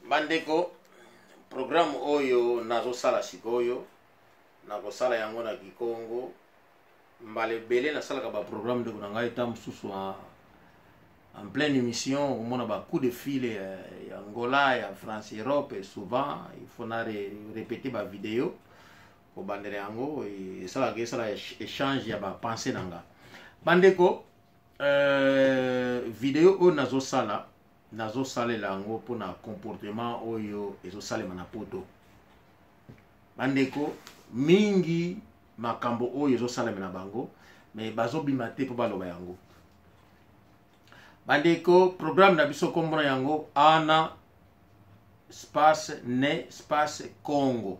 Bandeko, programme oyo nazosala sikoyo, nakosala yango na Kikongo. Mbala ebele nasalaka ba programme, ndeko na ngai, ta mosusu en pleine émission omona ba coup de fil ya Angola, ya France, Europe. Et souvent il faut na répéter ba vidéo kobandela yango, esalaka esala échange ya ba pensée na nga. Bandeko, video oyo nazosala, nazosalela yango mpona comportement oyo ezosalema na Poto. Bandeko mingi, makambo oyo ezosalema na bango, me bazobima te mpo baloba yango. Bandeko, programme na biso, nkombo na yango Ana space ne space Congo.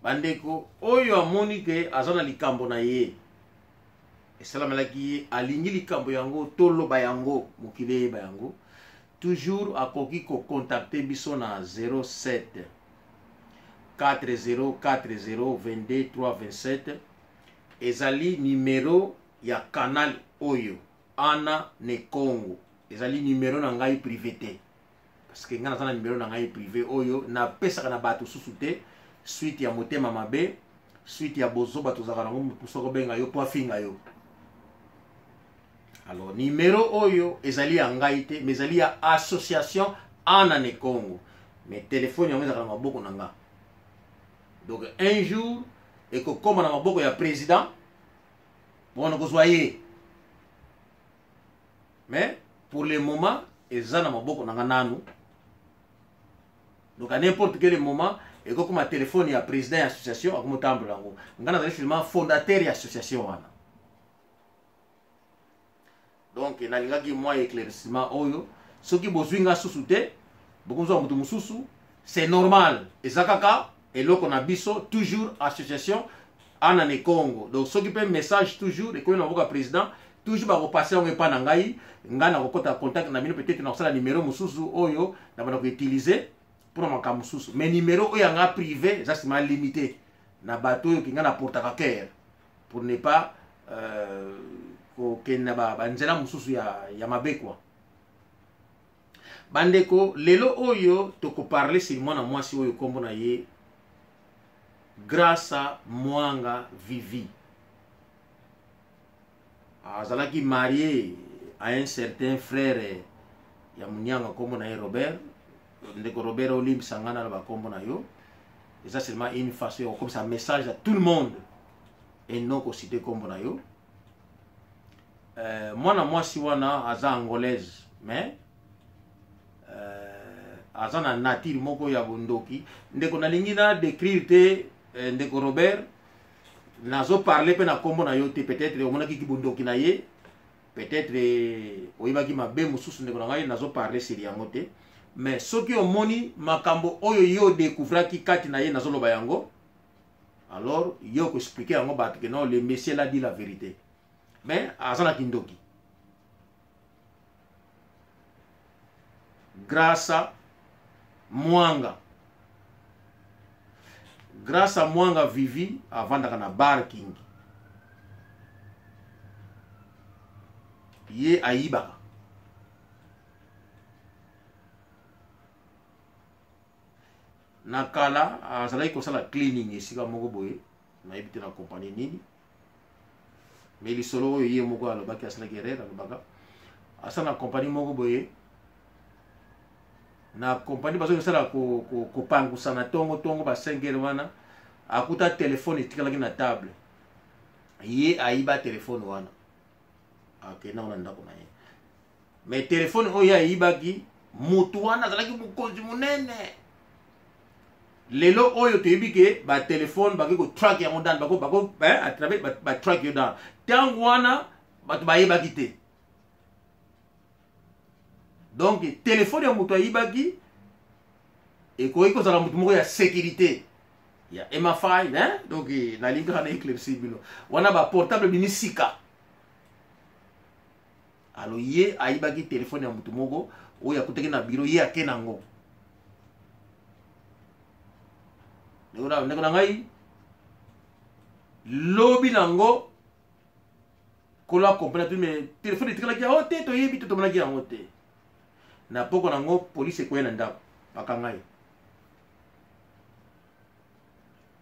Bandeko, oyo amoni ke aza na likambo na ye esalamelaki ye, alingi likambo yango toloba yango, mokili eyeba yango, toujours akoki kocontacte biso na 07 40 40 22 327. Ezali numero ya canal oyo Ana ne Congo. Ezali numero na ngai privé te, parce que ngai naza na numero na ngai privé oyo napesaka na bato susu te, suite ya motema mabe, suite ya bozoba tozalaka nango, mopusa kobenga yo mpo afinga yo. Alors numero oyo ezali ya ngai te, mais ezali ya association Ana ne Congo, mais telefone yango ezalaka na maboko na nga. Donc un jour ekokóma na maboko ya président mpona kozwa ye, mais pour le moment eza na maboko na nga nanu. Donc à n'importe quel moment ekokoma telefone ya président ya association, akomotambola yango. Nga nazali seulement fondateur ya association wana. Donc nalingaki mwa éclaircissement oyo. Soki bozwi nga susu te, bokozwa moto mosusu, c'est normal, eza kaka eloko na biso, toujours association Ana ne Congo. Donc soki mpe message toujours ekomi na maboko ya président, toujours bakopase yango epai na ngai, ngai nakokɔta contact na bino. Peut-être nakosala numero mosusu oyo na banda koutiliser mpona makambo mosusu, mais numero oyo yanga privé eza sima limité na bato oyo kinga na portaka cœur pour ne pas kokende na banzela mosusu ya mabe kwa. Bandeko, lelo oyo tokoparle sur mwana mwasi oyo nkombo na ye Grâce Mwanga Vivi. Azalaki marié à un certain frère ya Munyanga, nkombo na ye Robert. Ndeko Robert, olimbisa ngai naloba nkombo na yo, eza seulement une façon ya kokomisa message à tout le monde et non kociter nkombo na yo. Mwana mwasi wana aza angolaise, mais aza na nature moko ya bondoki. Ndeko, nalingi na décrire te. Ndeko Robert, nazoparle mpe na nkombo na yo te. Peut-être omonaki kibondoki na ye, peut-être oyebaki mabe mosusu. Ndeko na ngai, nazoparle sur yango te, mais soki omoni makambo oyo yo odécouvraki kati na ye, nazoloba yango, alors yo okoexpliquer yango bato ke non, le monsieur l'a dit la vérité. Mais aza na kindoki. Grâce Mwanga, Grâce à Mwanga Vivi, avandaka na Barking. Ye ayibaka. Na kala azalaki kosala cleaning esika moko boye, nayebi te na kompani nini, mais lisolo oyo ye moko alobaki, asalaki erreur, alobaka asala na kompani moko boye. Na kompani bazoki kosala kopangusa na ntongo ntongo ba 5 heures wana, akuta telefone etikalaki na table. Ye ayiba telefone wana, akenda na ndako na ye. Mais telefone oyo ayibaki, motu wana azalaki mokonzi monene. Lelo oyo toyebi ke batelefone bakoki kotrack yango dan bako bako à travers batrack yo dan. Ntango wana bato bayebaki te. Donc telefone ya moto ayibaki ekoki kozala moto moko ya sécurité ya MFI, hein? Donc nalingi kaka na éclaircir bino wana, baportable bimi sika. Alo ye ayibaki telefone ya moto moko oyo akutaki na biro, ye ake nango. Ndeko na ngai, lobi nango kolo acomprendre te, mais telefone etikalaki yango te, toyebi te, tomonaki yango te. Na poko nango police ekoya na ndako, bakanga ye.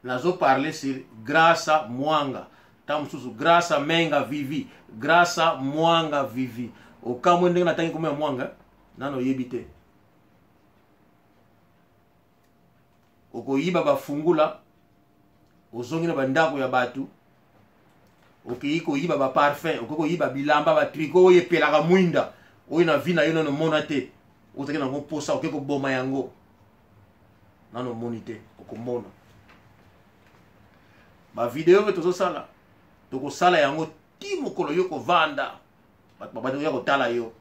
Nazo parler sur Grace Mwanga, ntango mosusu Grace Menga Vivi, Grace Mwanga Vivi. Okamwe ndenge natangi kombo ya Mwanga, nano oyebi te. Okoyiba bafungula, ozongi na bandako ya bato, okei koyiba baparfum, okoki koyiba bilamba, batriko oyo epelaka mwinda oyo na vi na yo nano omona te, ozalaki nango mposa, okoki koboma yango nano omoni te, okomona. Bavideo oyo tozosala, tokosala yango ti mokolo yo kovanda, bato babandi koya kotala yo,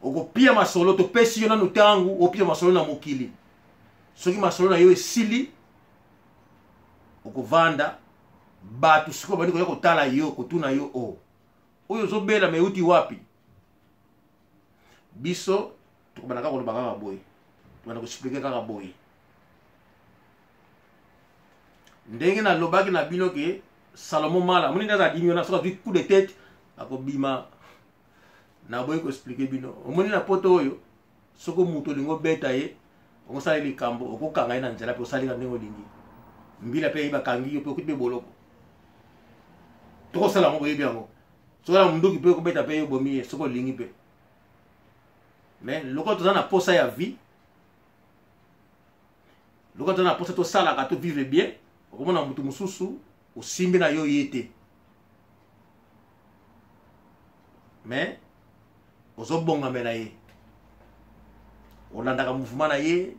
okopia masolo. Topesi yo nanu ntango opia masolo na mokili. Soki masolo na yo esili, okovanda, bato sikoyo bandi koya kotala yo, kotuna yo: o oyo ozobela ma euti wapi? Biso tokobanda kaka koloba kaka boye, tobanda koexpliquer kaka boye ndenge nalobaki na bino ke Salomo Mala moni nde aza dimi wana. Soki azwi coup de tête, akobima. Naboyi koexpliquer bino. Omoni na poto oyo, soki moto olingi obeta ye, okosala ye likambo, okokanga ye na nzela mpe osalika ndenge olingi. Mbila mpe bakangi yo mpe okuti mpe boloko. Tokosala yango, boyebi yango. Soki na munduki mpe okobeta mpe yo, bomi ye soki olingi mpe. Mais lokola toza na posa ya vie, lokola toza na posa tosalaka, to vivre bien, okomona motu mosusu osimbi na yo ye te, mais ozobongamela ye, olandaka mouvement na ye.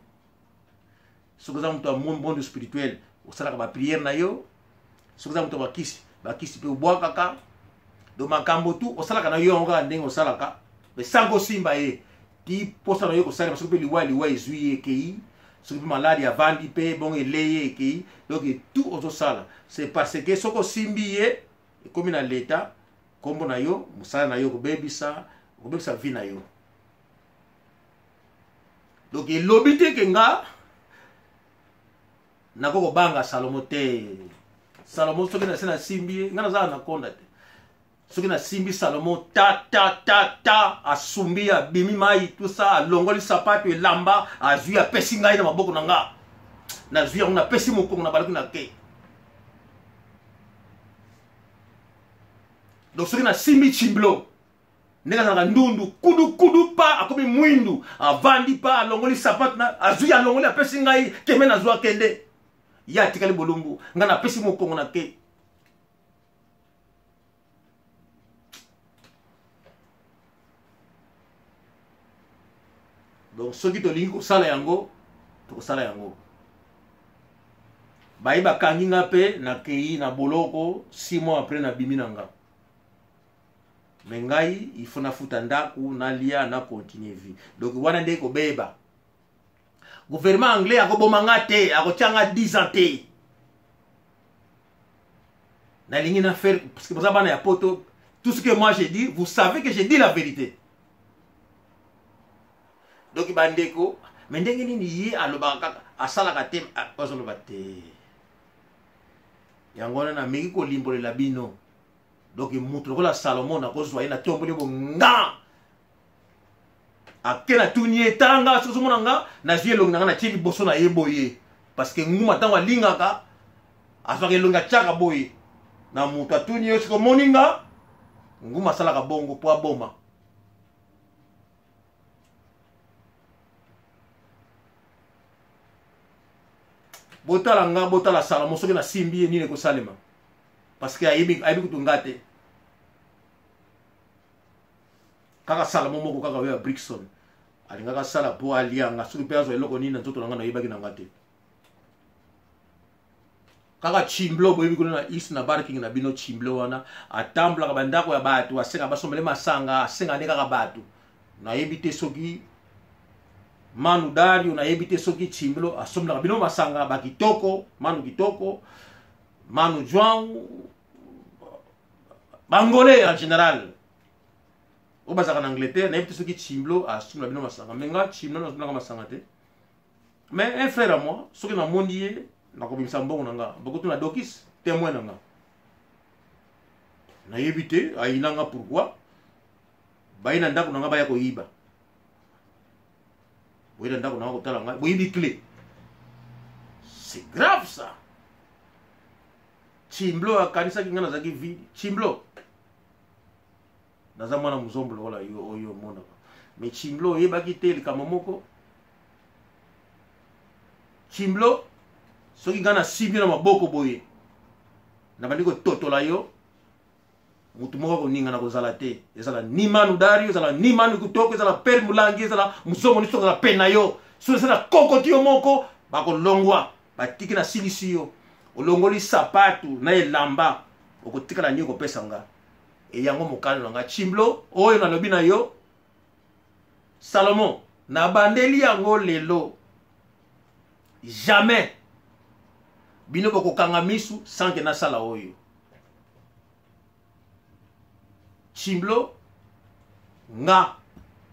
Soki oza moto ya monde spirituel, osalaka baprière na yo. Soki oza moto ya bakisi, bakisi mpe obwakaka. Donc makambo tu osalaka na yo yango kaka ndenge osalaka, mais sans kosimba ye, ti posa na yo kosalema. Soki mpe liwa, liwa ezwi ye, ekei. Soki mpe maladi, avandi mpe bongo, elei ye, ekei. Donc tout ozosala, c'est parce que soki osimbi ye, ekomi na leta nkombo na yo, mosala na yo okobebisa, okobebisa vie na yo. Donc elobi te ke nga nako kobanga Salomo te. Salomo, soki nase nasimbi ye, nga nazala na konda te. Soki nasimbi Salomo, ta ta ta ta, asumbi, abimi mai, tout ça, alongoli sapato, elamba, azwi, apesi ngai na maboko na nga, nazwi yango, napesi mokongo, na balaki na ke. Donc soki nasimbi Chimblo, ndenge azalaka ndundu kudukudu, pa akomi mwindu, avandi, pa alongoli sapato na azwi, alongoli, apesi ngai, keme, nazwa, akende, ye atikali bolumbu, ngai napesi mokongo na ke. Donc soki tolingi kosala yango, tokosala yango. Baye bakangi nga mpe nakei na boloko. 6 mois après, nabimi na nga. Mais ngai, il faut nafuta ndako, nalia, na continue vie. Donc wana nde kobeba. Gouvernement anglais akoboma nga te, akotia nga 10 ans te. Nalingi na faire parce que boza bana ya poto. Tout ce que moi j'ai dit, vous savez que j'ai dit la vérité. Donc bandeko, mais ndenge nini ye alobaka kaka, asalaka te, azoloba te? Yango wana nameki kolimbolela bino. Donc moto lokola Salomon, nakozwa ye, natomboli bo nga, ake, natuni ye: tala nga, soki ozomona nga, nazwi elongi na nga, natie liboso na ye boye, parce que nguma ntango alingaka, azwaka elongi, atiaka boye na moto. Atuni yo: soki omoni nga? Nguma asalaka bongo mpo aboma. Botala nga, botala Salomo, soki nasimbi ye, nini ekosalema? Parce que ayebi, ayebi kutu nga te. Kaka Salomo moko kaka oyo ya Brixton alingaka asala mpo alianga, soki mpe azwa eloko nini na nzoto na nga, nayebaki na nga te. Kaka Chimblo, boyebi kuna na east na Barking na bino, Chimblo wana atambolaka bandako ya bato, asenga basombele masanga, asenga nde kaka bato. Nayebi te soki Manu Dario, nayebi te soki Chimblo asombelaka bino masanga bakitoko, Manu Kitoko, Manu Joan, Bangolais en général oyo bazalaka na Angleterre. Nayebi te soki Chimblo asombela bino masanga. Mais nga Chimblo nasombelaka masanga te. Mais un frère à moi, soki namoni ye, nakobimisa mbongo na nga. Bokotuna Dokis, témoin na nga. Nayebi te ayina nga pourquoi. Baye na ndako na nga baya koyiba. Boye na ndako na nga kotala ngai, boyibi clé. C'est grave ça. Chimblo akanisaki ngai nazalaki vide. Chimblo. Naza mwana muzombo lokola yo oyo omonaka. Mais Chimblo oyebaki te likambo moko. Chimblo soki ngai nasimbi na maboko boye nabandi kototola yo motu moko akoningana kozala te ezala ni manu dario ezala ni manu kutoko ezala pere mulangi ezala muzongo nyonso kozala pene na yo soki eza na kokoti yo moko bakolongwa batiki na silisi yo olongoli sapatu na elamba okotikala nini kopesa nga eyango mokano na nga chimblo oyo nalobi na yo salomon nabandeli yango lelo jamais bino bokokanga misu sans ke nasala oyo chimblo nga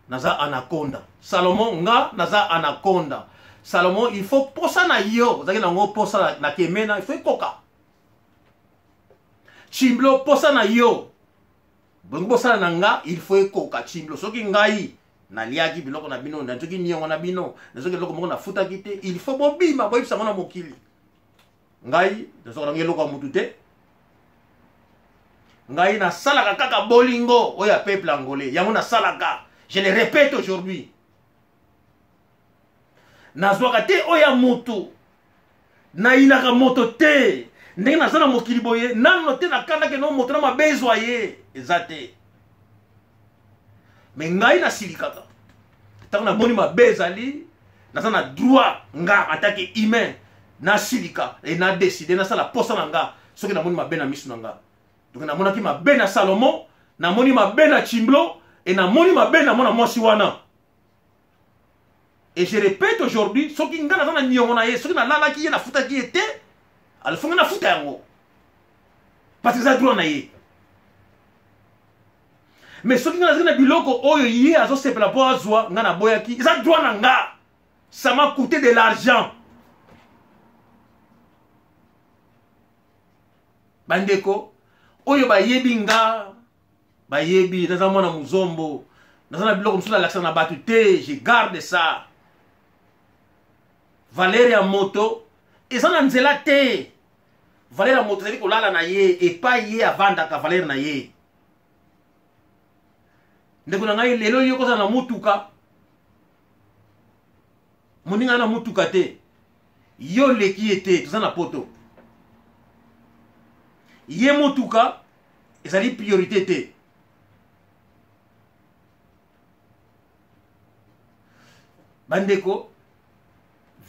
naza anaconda salomon nga naza anaconda salomon il faut posa na yo ozalaki nango posa na kemena il faut ekoka chimblo posa na yo bolingi bosala na nga il faut ekoka chimblo soki ngai naliaki biloko na bino nazoki niongo na bino nazoki eloko moko nafutaki te il faut bobima boyebisa yango na mokili ngai nazwaka nango eloko ya mutu te ngai nasalaka kaka bolingo oyo ya peuple angolais yango nasalaka je le répète aujourd'hui nazwaka te oyo ya moto nayinaka moto te ndenge naza na mokili boye nano te nakandaki no moto na mabe ezwa ye eza te me ngai nasilikaka ntango namoni mabe ezali naza na droit nga en tant que humain nasilika e nadeside nasala posa na nga soki namoni mabe na miso na nga donc namonaki mabe na salomon namoni mabe na chimblo e namoni mabe na mwana mwasi wana et je répète aujourd'hui soki nga naza na niongo na ye soki nalalaki ye nafutaki ye te alfonga nafuta yango parce que eza droit na ye mais soki nga nazali na biloko oyo ye azosepela mpo azwa nga naboyaki eza droit na nga ça m'a coûté de l'argent bandeko oyo bayebi nga bayebi naza mwana muzombo naza na biloko mosusu nalakisa na bato te je garde ça valeur ya moto eza na nzela te valeur ya moto ezali kolala na ye epai ye avandaka valeur na ye ndeko na ngai lelo yo kozala na motuka moninga na motuka te yo oleki ye te toza na poto ye motuka ezali priorité te bandeko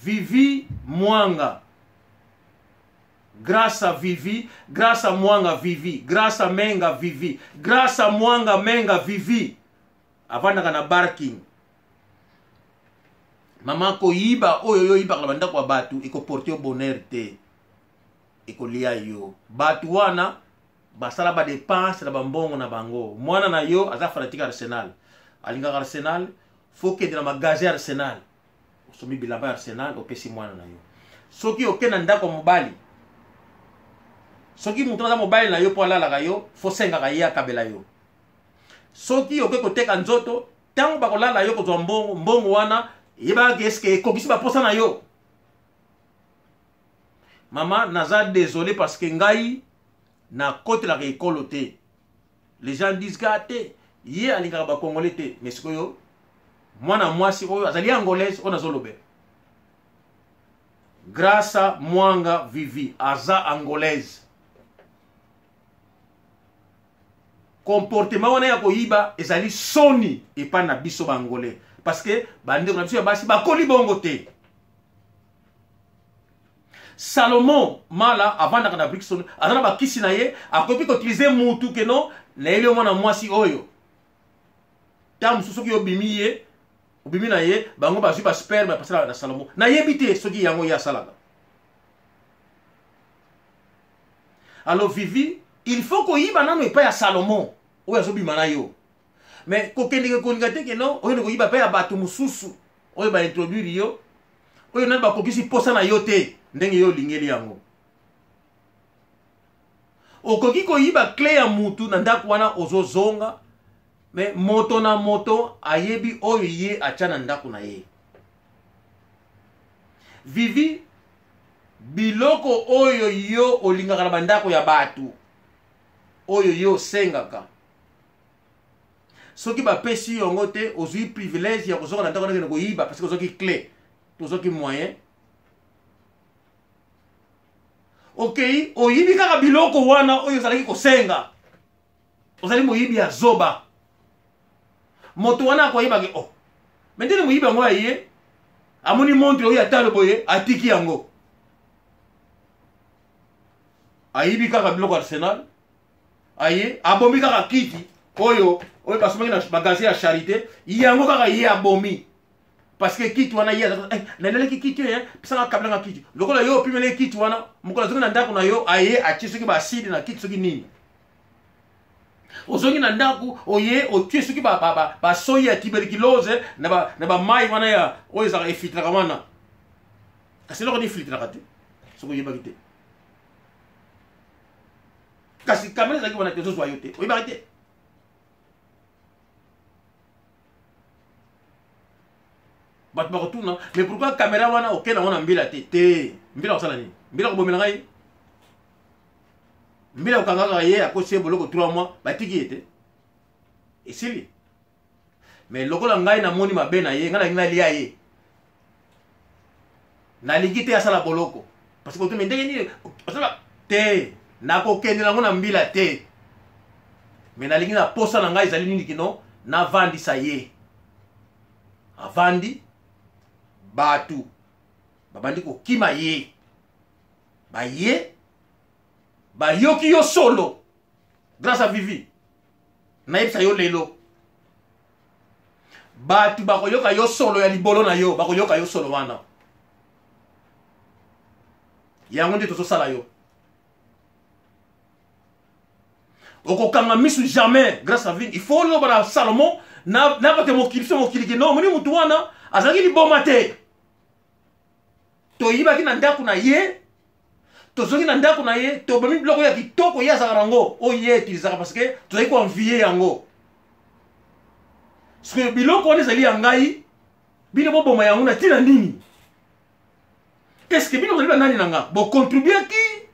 vivi mwanga grâce à vivi grâce à mwanga vivi grâce à menga vivi grâce à mwanga menga vivi avandaka na barking mama koyiba oyo yo oyibaka na bandako ya bato ekoporte yo bonheur te ekolia yo bato wana basala badepense na bambongo na bango mwana na yo aza fanatique arsenal alingaka arsenal fo kende na magasin arsenal osombi bilamba ya arsenal opesi mwana na yo soki oke na ndako ya mobali soki moto aza mobali na yo mpo alalaka yo fo sengaka ye akabela yo soki oke koteka nzoto ntango bakolala yo kozwa mbongo mbongo wana yebaka eske ekokisi baposa na yo mama naza désolé parce que ngai nakotelaka ekolo te les gens disent ka te ye alingaka bacongolais te mais sikoyo mwana mwasi oyo azali angolaise oyo nazolobela grâce mwanga vivi aza angolaise comportement wana ya koyiba ezali soni epai na biso baangolais parce que bandeko na biso ya basi bakoli bongo te salomon mala avandaka na brikson aza na bakisi na ye akoki koutilize mutu keno nayeli yo mwana mwasi oyo ntango mosusu soki obimi ye obimi na ye bango bazwi basperme apasala na salomo nayebi te soki yango ye asalaka alors vivi il faut koyiba nano epai ya salomon oyo azobima na yo mais kokendeke kolinga te keno oyo koyiba epai ya bato mosusu oyo baintroduire yo oyo nani bakokisi mposa na yo te ndenge yo olingeli yango okoki koyiba kle ya mutu na ndako wana ozozonga Mais moto na moto ayebi oyo ye atya na ndako na ye. Vivi, biloko oyo yo olingaka na bandako ya bato, oyo yo osengaka, soki bapesi yo yango te, ozwi privilège ya kozonga na ndako nakende koyiba parce que ozwaki clé, tozwaki moyen, okei oyibi kaka biloko wana oyo ozalaki kosenga. Ozali moyibi ya zoba. Moto wana akoyebaki, oh, me ndenge moyibi yango aye, amoni montre oyo ya talo boye, atiki yango, ayibi kaka biloko Arsenal, aye abomi kaka kiti oyo basomaki na magasin ya Charité, yango kaka ye abomi, parce que kiti wana ye eh, nalelaki kiti oyo, eh, pesanga kabelanga kiti. Lokola yo opimeli kiti wana, mokolo azongi na ndako na yo, aye atie soki baaside na kiti, soki nini, ozongi na ndako, oye otie soki basoi ya tuberculose na bamai wana ya oyo ezalaka efiltraka wana. Kasi eloko nini efiltraka te soki oyebaki te? Kasi kamera ezalaki wana te, ozozwa yo te, oyebaki te. Bato bakotuna: mais pourquoi kamera wana okende yango na mbila te? Te, mbila kosala nini? Mbila kobomela ngai? Mbila kokanga kaka ye, akosi ye boloko 3 mois, batiki ye te, esili. Mais lokola ngai namoni mabe na ye, ngai nalingi nalia ye, nalingi te asala boloko, parce que otumi ndenge nini osala te, nakokende nango na mbila te. Mais nalingi na posa na ngai ezali nini? Kino navandisa ye. Avandi, bato babandi kokima ye, baye bayoki yo solo. Grâce à Vivi, nayebisa yo lelo, bato bakoyoka yo solo ya libolo na yo, bakoyoka yo solo wana. Yango nde tozosala yo, okokanga misu jamais. Grâce à Vivi, il faut oloba na Salomon na bato ya mokili, so mokili kino omoni motu wana azalaki liboma te. Toyibaki na ndako na ye, tozongi na ndako na ye, tobomi biloko ya kitoko ye azalaka nango, oyo ye etilisaka, parce que tozali koenvie yango. Soki biloko wana ezali ya ngai, bino boboma yango na ntina nini? Est-ce bino bozali banani na nga? Bocontribuaki,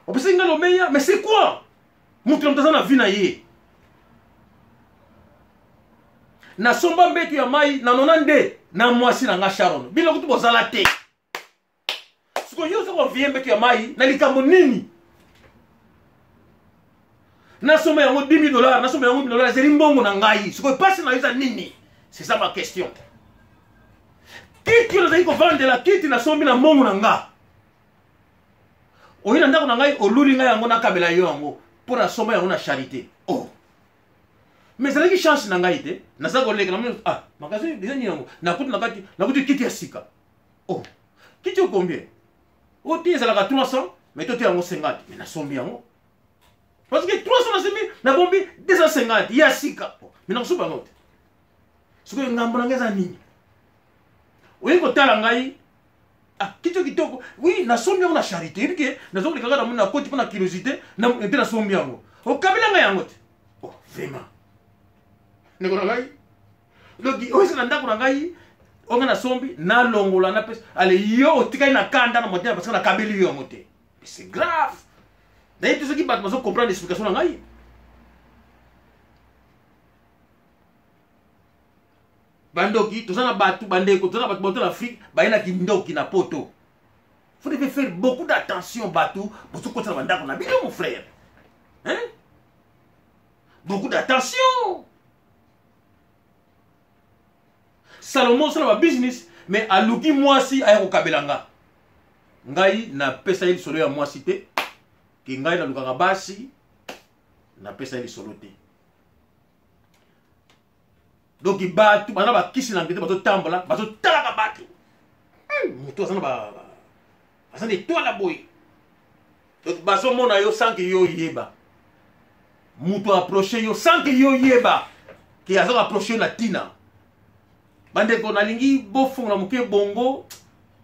opesaki nga lomeya, mais c'est quoi? Moto na moto aza na vie na ye. Nasomba mbeto ya mai na nona nde na mwasi na nga Sharon, bino kutu bozala te. Sikoyo yo oza kovie mbeto ya mai na likambo nini? Nasomba yango 10 000 dollars, nasomba yango 10 dollars, ezali mbongo na ngai. Sikoyo mpasi na yo eza nini? C'est ça ma question. Kiti oyo nazali kovandela, kiti nasombi na mbongo na nga, oyi na ndako na ngai, oluli ngai yango, nakabela yo yango mpo nasomba yango na Charité. Oh, mais ezalaki chance na ngai te. Naza koleka na moni, ah, magasin eza nini yango? Nakuti na kati, nakuti kiti ya sika. Oh, kiti o combien? O te, ezalaka 300, mais tote yango 50. Mais nasombi yango parce que 300 nasombi, nabombi 250 ya sika. Oh, mais nakosomba yango te. Sikoyo ngambo na ngai eza nini? Oye kotala ngai, ah, kiti oyo kitoko. Oui, nasombi yango na Charité. Yebi ke naza koleka kaka, namoni, nakoti mpo na curiosité mpe nasombi yango. Okabela ngai yango te. Oh, vraiment, ndeko na ngai, donc oyo eza na ndako na ngai, oyo ngai nasombi, nalongola, napesa, ale yo otikali na kanda na motema parce que nakabeli yo yango te. C'est grave. Nayebi te soki bato bazo comprendre explication na ngai. Bandoki toza na bato, bandeko, toza na bato bato na Afrique baye na kindoki na poto. Faut devez faire beaucoup d'attention. Bato bozokotisa na bandako na bino, mon frère, hein? Beaucoup d'attention. Salomon osala babusiness, mais aluki mwasi aya kokabela nga. Ngai napesa ye lisolo ya mwasi te, ke ngai nalukaka basi, napesa ye lisolo te. Donc bato baza na bakisi na ngete, bazotambola, bazotalaka bato. Moto aza na aza na étoile boye, donc bazomona yo sans que yo oyeba. Moto approche yo sans que yo oyeba ke aza koapproche yo na ntina. Bandeko, nalingi bofongola moke bongo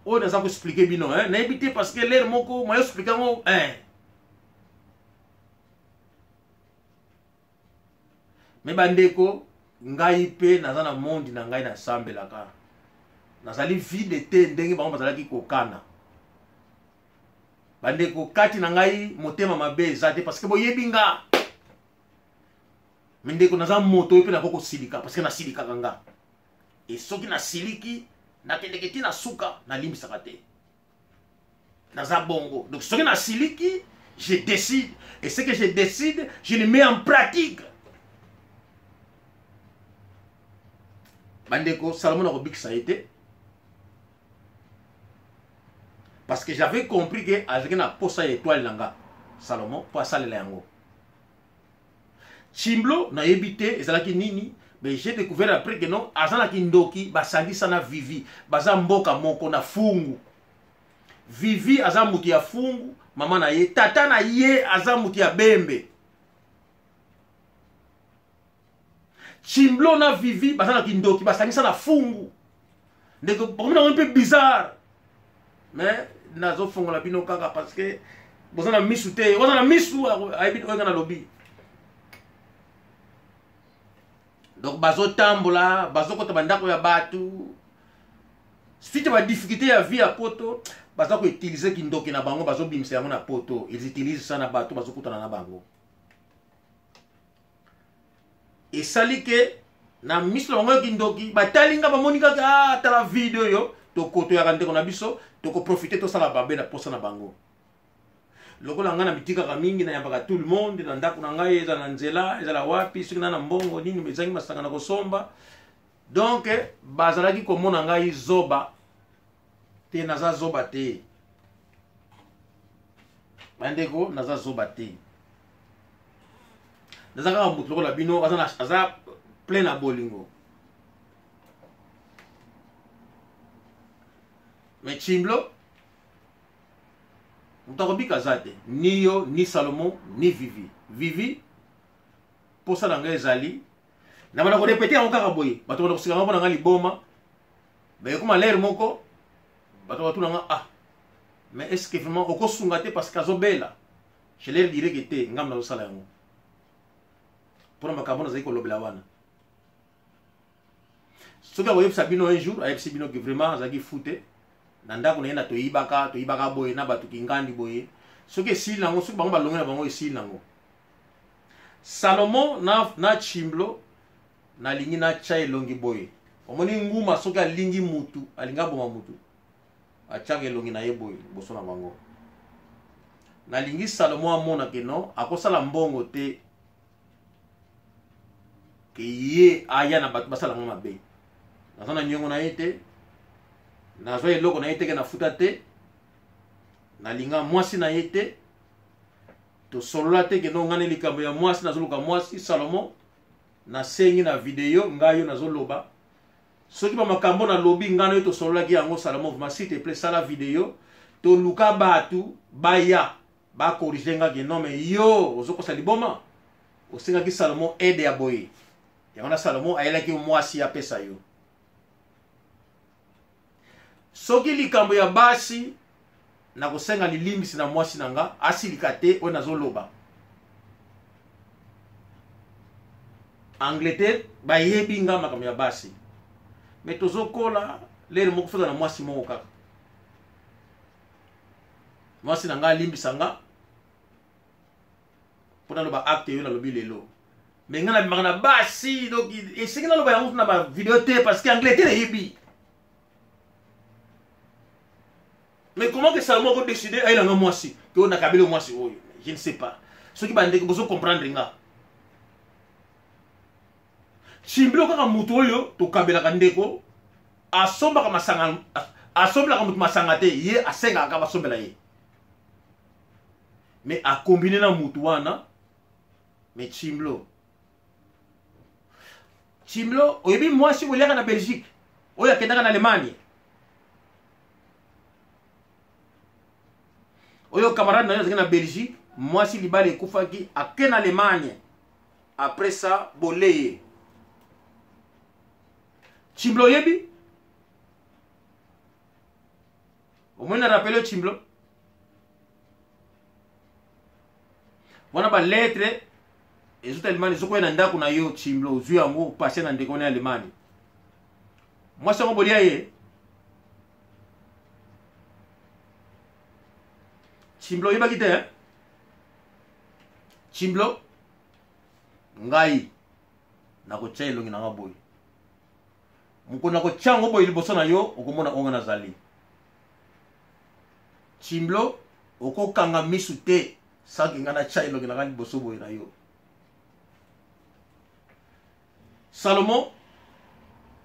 oyo naza koexpliquer bino. Nayebi te, parce que l'heure moko mayo expliquer yango, hein. Mais bandeko, Ngai mpe naza na mondi na ngai, nasambelaka, nazali vide te ndenge bango bazalaki kokana. Bandeko, kati na ngai motema mabe eza te, parce que boyebi nga. Me ndeko, naza moto oyo mpe nakoki kosilika, parce que nasilikaka nga. E soki nasiliki, nakendeke ti na suka, nalimbisaka te. Naza bongo. Donc soki nasiliki, je décide, et ce que je décide, je le mets en pratique. Bandeko, Salomo nakobikisa ye te, parce que j'avais compris que azalaki na posa ya étoile na nga Salomo mpo asalela yango. Chimblo, nayebi te ezalaki nini, mais j'ai découvert après que non, aza na kindoki. Basangisa na Vivi, baza mboka moko na Fungu. Vivi aza motu ya Fungu, mama na ye, tata na ye aza motu ya Bembe. Chimblo na Vivi baza na kindoki, basangisa na Fungu. Ndeko, bakomi nango mpe bizarre, mais nazofongola bino kaka parce que boza na misu te. Oza na misu, ayebi oyo nga nalobi. Donc bazotambola, bazokota bandako ya bato suite badifficulté ya vie ya Poto. Baza koutiliser kindoki na bango, bazobimisa yango na Poto. Ils utilisent ça na bato bazokutana na bango. Esali ke na miso na bango ya kindoki, batali nga, bamoni kaka: "Ah, tala vide oyo, tokotoyaka ndeko na biso, tokoprofiter tosala babe na posa na bango." Lokola ngai na mitikaka mingi, nayambaka tout le monde na ndako na ngai, ezala na nzela, ezala wapi, soki na mbongo nini ezangi masanga na kosomba. Donc bazalaki komona ngai zoba te. Naza zoba te, bandeko, naza zoba te. Naza kaka moto lokola bino, aza plein na bolingo. Mais Chimblo, moto akobika aza te, ni yo, ni Salomo, ni Vivi. Vivi, mposa na ngai ezali na banda korépéter yango kaka boye. Bato banda kosika nga mpo na ngai liboma, mais ekoma lere moko bato batuna nga: "Ah, mais est ce que vraiment okosunga te parce que azobela?" Je leur dirais que te, ngambo nazosala yango mpona makambo nazali kolobela wana. Soki akoyebisa bino un jour, ayebisi bino ke vraiment azalaki fou te. Na ndako na ye na toyibaka, toyibaka boye na bato kingandi boye. Soki esili nango, soki bango balongi na bango, esili nango. Salomo na Chimblo, nalingi natya elongi boye. Omoni nguma, soki alingi mutu, alingi aboma mutu, atiaka elongi na ye boye liboso na bango. Nalingi Salomo amona ke non, akosala mbongo te ke ye aya na bato basalanga mabe. Naza na niongo na ye te, nazwa eloko na ye te ke nafuta te, nalinga mwasi na ye te, tosolola te ke no ngai na likambo ya mwasi, nazoluka mwasi. Salomo, nasengi na video ngai yo nazoloba, soki bamakambo nalobi, ngai na yo tosololaki yango. Salomo, vraiment, s'il te plaît, sala video, toluka bato baya bacorriger nga ke non, mais yo ozokosa liboma. Osengaki Salomo aide ya boye, yango na Salomo ayelaki mwasi apesa yo. Soki likambo ya basi, nakosenga lilimbisi na mwasi na nga, asilika te oyo nazoloba. Angleterre bayebi nga makambo ya basi, mais tozokola lere moko foza na mwasi moko kaka. Mwasi na nga alimbisa nga mpo naloba acte oyo nalobi lelo, mais ngai nabimaka na basi. Donc esengi naloba yango na bavideo te parce que Angleterre eyebi. Mais comment que Salomo akodécider ayelanga mwasi ke oyo nakabeli mwasi oyo? Je ne sais pas soki bandeko bozo comprendre nga. Chimbilo kaka motu oyo tokabelaka, ndeko, asombaka masanga, asombelaka motu masanga te, ye asengaka kaka basombela ye. Mais akombine na mutu wana. Mais Chimblo, Chimblo, oyebi mwasi oliaka na Belgique oyo akendaka na Allemagne, oyo camarade na yo azalaki na Belgique, mwasi libala ekufaki, ake na Allemagne, après ça boleye. Chimblo, oyebi, omoni na rappeler Chimblo wana balettre. Ezota Allemagne ezokoya na ndako na yo, Chimblo, ozwi yango opase na ndeko wana ya Allemagne. Mwasi yango bolia ye. Chimblo oyebaki te, hein? Chimblo, ngai nakotya elongi na nga boye. Mokolo nakotya yango boye liboso na yo, okomona oyo nga nazali. Chimblo, okokanga misu te sans que nga natya elongi na nga liboso boye na yo. Salomon,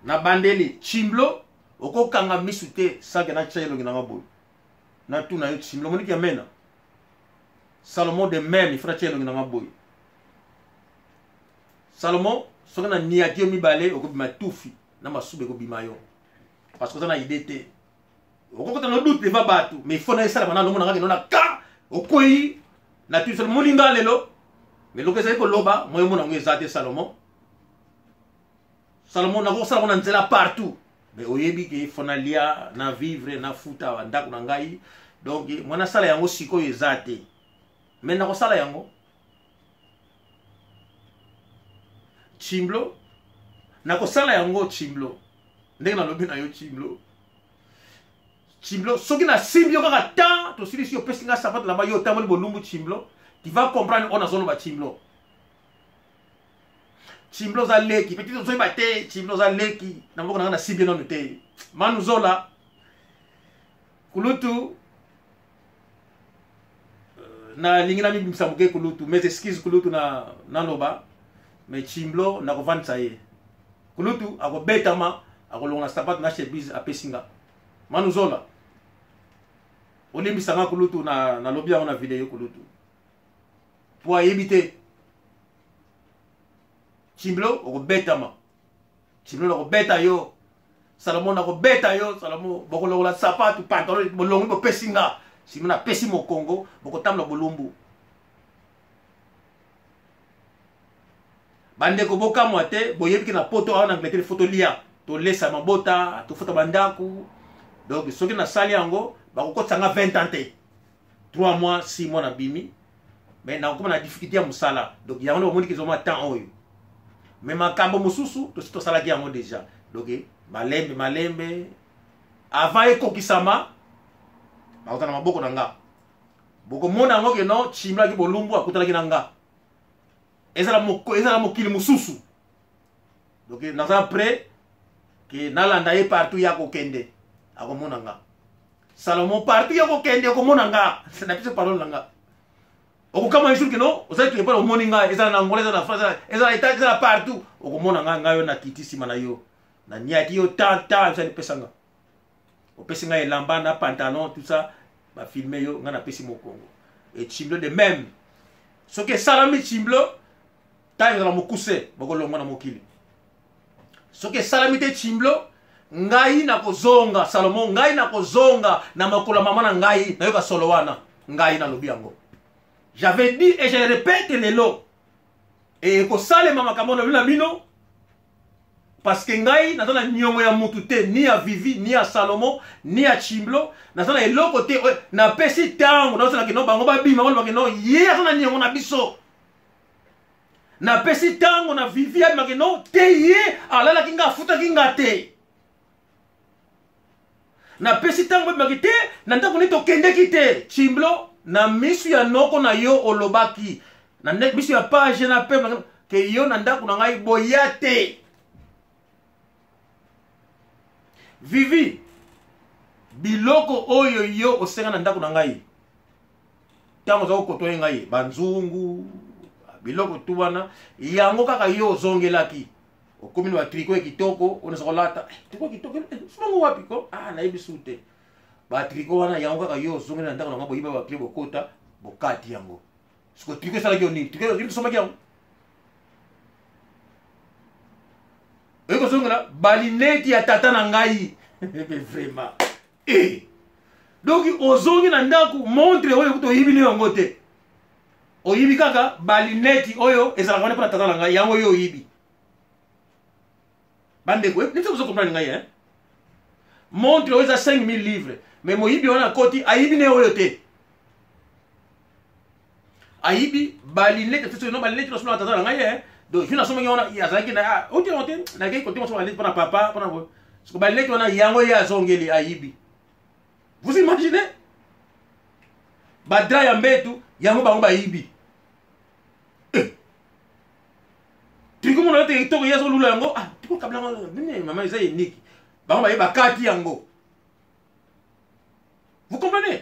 na bandeli Chimblo, okokanga misu te sans que natya elongi na nga boye. Natuna yo Chimblo, omoniki ya mena? Salomon de même, il faut natya elongi na nga boye. Salomon, soki na niati yo mibale, okobima tufi na masuba ekobima yo. Parce que oza na idée te. Okokota na doute devant bato, mais il faut na esalama nano omona kaka na ka okwei na tufi Salomon moninga lelo. Mais eloko ezali koloba, moyo omona yango eza te Salomon. Salomon nakosala ngo na nzela partout. Mais oyebi ke faut nalia, na vivre, na futa ndako na ngai. Donc mwana sala yango sikoyo eza te. Mais nakosala yango. Chimblo nakosala yango Chimblo ndenge nalobi na yo Chimblo. Chimblo soki nasimbi yo kaka temps tosilisi yo opesi nga sapato lamba yo otamboli bolumbu Chimblo, tu vas comprendre oyo nazoloba Chimblo. Chimblo oza leki petit ozoyeba te Chimblo oza leki na maboko na nga nasimbi yo nanu te. Manu Zola kulutu nalingi namibimisa moke kulutu, mes excuses kulutu na naloba, mais Chimblo nakovandisa ye kulutu akobetama akolongola sapato na chemise apesi nga. Manu Zola olimbisa nga kulutu na nalobi yango na video kulutu po ayebi te. Chimblo okobetama, Chimblo nakobeta yo, Salomon nakobeta yo, Salomon bokolongola sapatu pantalon bolongi bopesi nga sima napesi mokongo bokotambola bolumbu. Bandeko bokamwa te, boyebi ke na poto awa na Angleterre fo tolia, tolesa mabota, tofuta bandako. Donc soki nasali yango bakokotisa nga 20 ans te, 3 mois 6 mois nabimi, mais nakokoma na difficulté ya mosala. Donc yango nde bomoni ke ezoma temps oyo, mais makambo mosusu tosi tosalaki yango déjà. Donc malembe malembe avant ekokisama bakota na maboko na nga, bokomona yango ke non Chimlaki bolumbu akutanaki na nga ezala mokili mosusu. Donc naza prêt ke nalanda ye partout ya kokende akomona nga. Salomon partout ya kokende okomona nga na biso parole na nga. Okokama un jour ke non ozali quelque part omoni nga, ezala na Angola, ezala na France, ezala États, ezala partout okomona nga. Ngai yo nakiti nsima na yo naniaki yo tan tan ezali pesa nga, opesi ngai elamba na pantalon tout ça, bafilme yo ngai napesi mokongo. Et Chimblo de même, soki esalami Chimblo ntango ezala mokuse bokolongwa na mokili. Soki esalami te Chimblo, ngai nakozonga Salomon, ngai nakozonga na makolo ya mama na ngai nayoka solo wana. Ngai nalobi yango, j'avais dit et je le répète lelo, e ekosalema makambo na bino parce que ngai naza na niongo ya mutu te, ni ya Vivi, ni ya Salomon, ni ya Chimblo. Naza na eloko te. Napesi ntango nazosalaki no bango babima balobaki no ye aza na niongo na biso. Napesi ntango na Vivi abimaki no te, ye alalaki nga afutaki nga te. Napesi ntango babimaki te na ndako nini tokendeki te. Chimblo na misu ya noko na yo olobaki na misu ya page na peuple ke yo na ndako na ngai boya te. Vivi, biloko oyo yo osenga na ndako na ngai ntango oza kokotoye ngai banzungu biloko tu wana yango kaka yo ozongelaki okomi na batriko ya kitoko oyo naza kolata triko kitoko somango wapi ko ah nayebi su te batriko wana yango kaka yo ozongeli na ndako na ngai boyiba bakle bokota bokati yango. Siko triko esalaki yo nini? Triko tosomaki yango oyi kozongela balineti ya tata na ngai vraiment e donc ozongi na ndako montre oyo kuta oyibi nde yango te, oyibi kaka balineti oyo ezalaka wana mpona tata na ngai yango oyo oyibi. Bandeko neti ozo comprendre ngai hein? Montre oyo eza 5000 livres, mais moyibi wana akoti ayibi ne oyo te. Ayibi balinete te, no balinete nasomba tata na ngai eh. Donc jour nasombaki wana azalaki na ah, oti yango te, nakei kote mosomba balinete mpona papa mpona boye. Siko balinete wana yango ye azongeli ayibi. Vous imaginez? Badra ya mbetu yango bango bayibi. Eh. Triko mona te kitoko ye azolula yango, ah triko kabla yango nini mama eza unique. Bango baye bakati yango. Vous comprenez?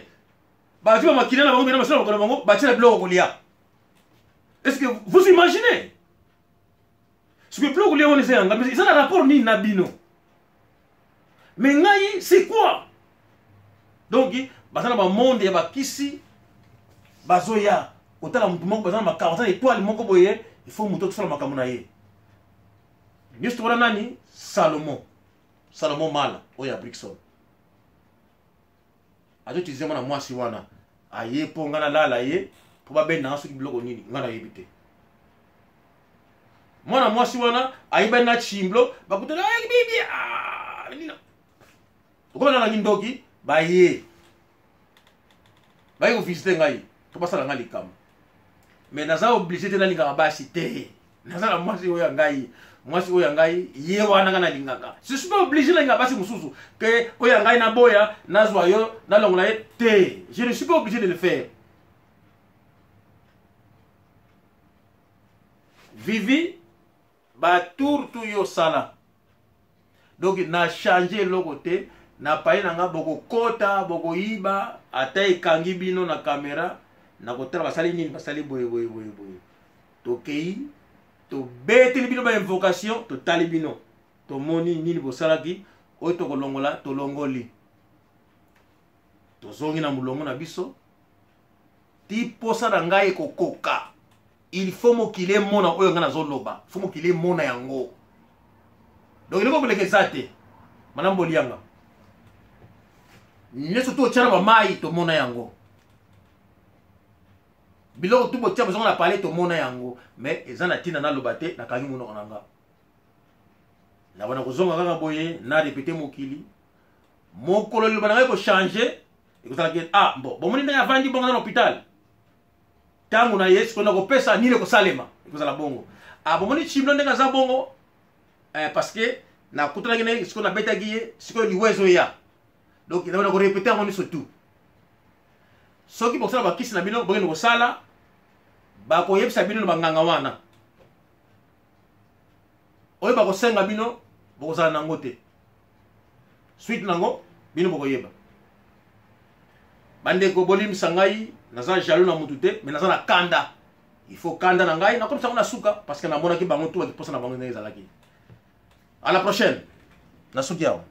Bazwi ba makila na bango bena basala makolo bango batia na biloko kolia. Est-ce que vous imaginez? Soki biloko kolia wana eza yanga, mais eza na rapport nini na bino? Mais ngai c'est quoi? Donc baza na ba monde ya bakisi bazoya kotala motu moko, baza na makambo, baza na étoile moko boye, il faut motu akosala makambo na ye. Nyonso wana nani? Salomon. Salomon Mala oyo ya Brixton. Azo utiliser mwana mwasi wana aye mpo ngai nalala ye mpo babenda nga soki biloko nini ngai nayebi te. Mwana mwasi wana ayebani na chimblo bakutana bibi nini okoma nalangi ndoki baye baye kovisite ngai to basala ngai likambo. Mais naza obligé te, nalingaka basi te, naza na mwasi oyo ya ngai, mwasi oyo ya ngai ye wana ngai nalingaka. Je suis pas obligé nalingaka basi mosusu ke oyo ya ngai naboya nazwa yo nalongola ye te. Je ne suis pas obligé de le faire. Vivi batour tu yo sala, donc na change eloko te na pai na nga. Bokokota bokoyiba ata ekangi bino na kamera na kotala basali nini, basali boye boye boye boye. Tokei tobeteli bino bainvocation, totali bino, tomoni nini bosalaki, oyo tokolongola tolongoli, tozongi na molongo na biso ti posa na ngai ekokoka. Il faut mokili emona oyo ngai nazoloba, faut mokili emona yango. Donc eloko koleka eza te. Malamu bolianga nyonso to otya na bamai, tomona yango. Biloko tu botia bozonga na pale, tomona yango. Mais eza na ntina naloba te, nakangi monoko na nga. Nabona kozonga kaka boye na répéter mokili mokolo liloba na ngai kochange ekozalaki ah bon, bomoni ndenge avandi bongo na hôpital ntango na ye sikoyo nakopesa nini ekosalema ekozala bongo. Ah, bomoni chimlo ndenge aza bongo eh, parce que nakutanaki na ye sikoyo nabetaki ye sikoyo liwa ezoya. Donc nabona korépéter yango nyonso tout. Soki bokosala bakisi na bino, bokende kosala, bakoyebisa bino na banganga wana oyo bakosenga bino, bokozala nango te. Suite nango bino bokoyeba. Bandeko, bolimbisa ngai, naza jaloux na mutu te, mais naza na kanda. Il faut kanda na ngai nakomisa yango na suka parce que namonaki bango tu bakiposa na bango ndenge ezalaki. À la prochaine, nasuki awa.